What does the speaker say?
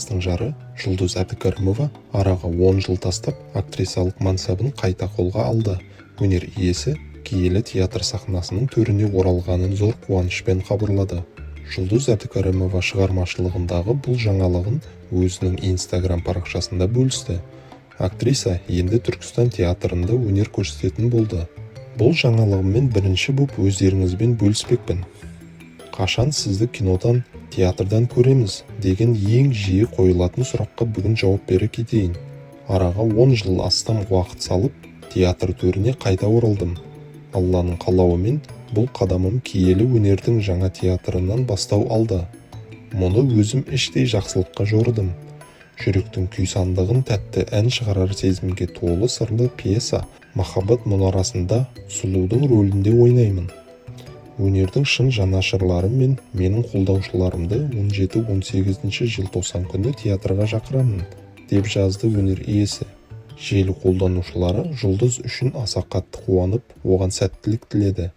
Димаштың жары Жұлдыз Әбдікәрімова араға 10 жыл тастап, актрисалық мансабын қайта қолға алды. Өнер иесі киелі театр сахнасының төріне оралғанын зор қуанышпен хабарлады. Жұлдыз Әбдікәрімова шығармашылығындағы бұл жаңалығын өзінің Инстаграм парақшасында бөлісті. Актриса енді Түркістан театрында өнер көрсететін болды. «Бұл жаңалығыммен бірінші боп өздеріңізбен бөліспекпін. Қашан сізді кинодан, театрдан көреміз деген ең жиі қойылатын сұраққа бүгін жауап бере кетейін. Араға 10 жыл астам уақыт салып, театр төріне қайта оралдым. Алланың қалауымен бұл қадамым киелі өнердің жаңа театрынан бастау алды. Мұны өзім іштей жақсылыққа жорыдым. Жүректің күй сандығын тәтті ән шығарар сезімге толы сырлы пьеса «Махаббат мұнарасында» сұлудың рөлінде ойнаймын. Өнердің шын жанашырлары мен менің қолдаушыларымды 17-18 желтоқсан күні театрға шақырамын», – деп жазды өнер иесі. Желі қолданушылары Жұлдыз үшін аса қатты қуанып, оған сәттілік тіледі.